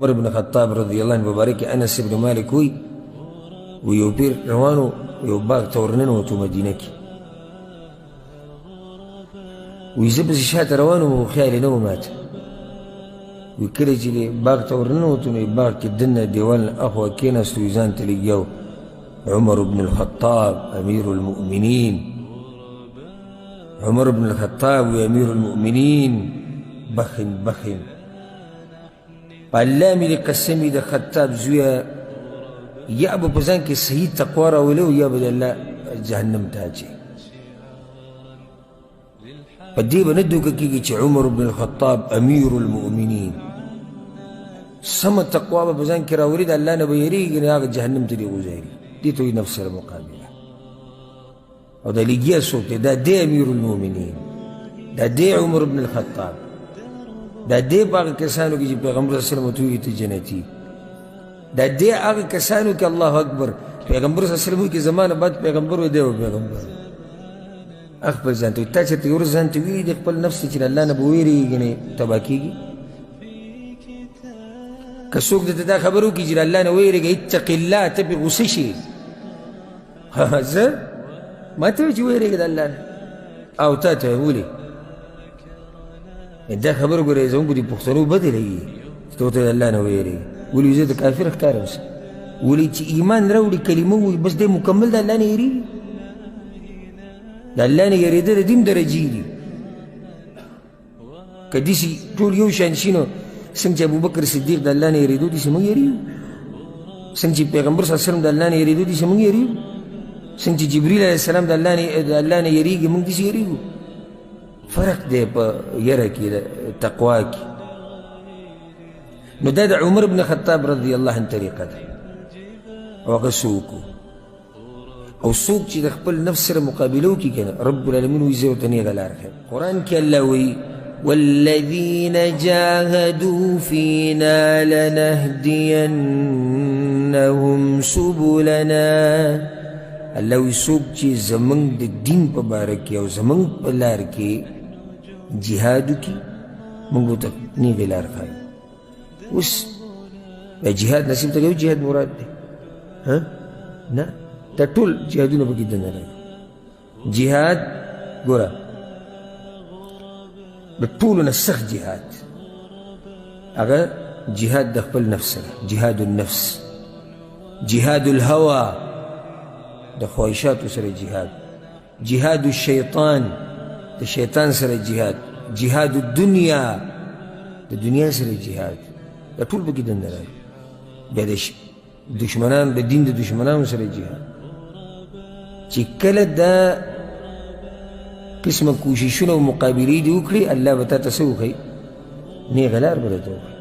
عمر بن خطاب رضی الله عنه مبارک انس بن مالک وی و یو پیر روانو یو باغ ته ورننوتو مدینه کې. وی زه پسې شاته روان وم، خو خیال یې نه و ماته. وی کله چې دی باغ ته ورننوتو نو باغ کې دننه دیوال نه اخوا کېناستو، وی ځان ته لګیا و عمر بن الخطاب امیر المؤمنین، عمر بن الخطاب وی امیر المؤمنین، بخن بخن په الله مې دې قسم وي د خطاب زویه، یا به په ځان کې صحیح تقوا راولي او یا به د الله جهنم ته اچوي. په دې به نه دوکه کېږي چې عمر بن الخطاب امیر المؤمنین سمه تقوا به په ځان کې راولي، د الله نه به یېرېږي، نه هغه جهنم ته دې غورځوي. دې ته وایي نفس سره مقابله. او دا لګیا څوک دی؟ دا دی امیر المؤمنین، دا دی عمر بن الخطاب، دا دی په هغه کسانو کې چې پیغمبر صلی الله علیه وسلم ورته ویلي ته جنتي، دا دی هغه کسانو کې الله اکبر پیغمبر صلی الله علیه وسلم کې زما نه بعد پیغمبر و دی و پیغمبر خپل ځان ته تا چېرته یو ورځ ځان ته ویلي د خپل نفس چې الله نه به وېرېږي نه تباه کېږي. که څوک درته دا خبره وکړي چې الله نه وېرېږي اتق الله، ته پرې غوسه شي. زه ما ته وایي چې وېرېږه د الله نه او تا ته ولې دا خبره ګورې زموږ د پښتنو بده لګي چې ته ورته د الله نه وېرېږې. ولې زه د کافر ښکارم څه؟ ولې چې ایمان راوړي کلمه ووایي بس دی مکمل د الله نه یېرېږي. د الله نه یېرېدل د دین درجې دي. که داسې ټول یو شان شي نو څنګه چې ابوبکر صدیق د الله نه یېرېدو داسې موږ یېرېږو، څنګه چې پیغمبر صلی الله علیه وسلم د الله نه یېرېدو داسې موږ یېرېږو، څنګه چې جبریل علیه السلام د الله نه یېرېږي موږ داسې یېرېږو. فرق دی په یره کې د تقوا کې. نو دا د عمر بن خطاب رضی الله عنه طریقه ده. او هغه څوک او څوک چې د خپل نفس سره مقابله وکړي که نه، رب العالمین وایي زه ورته نېغه لار ښیم. قرآن کې الله وایي والذین جاهدوا فینا لنهدینهم سبلنا. الله وایي څوک چې زموږ د دین په باره کې او زموږ په لار کې جهاد وکړي موږ ورته نېغې لار ښایو. اوس د جهاد نصیب ته یو جهاد مراد دی؟ ها نه، دا ټول جهادونه پکې دننه راځي. جهاد ګوره د ټولو نه سخت جهاد هغه جهاد د خپل نفس سره، جهاد النفس، جهاد الهوا د خواهشاتو سره جهاد، جهاد الشیطان د شیطان سره جهاد، جهاد الدنیا د دنیا سره جهاد، دا ټول پکې دننه راځي. بیا د دشمنان د دین د دشمنانو سره جهاد. چې کله دا قسمه کوششونه او مقابلې دې وکړي الله به تا ته څه وښیي؟ نېغه لار به درته وښیي.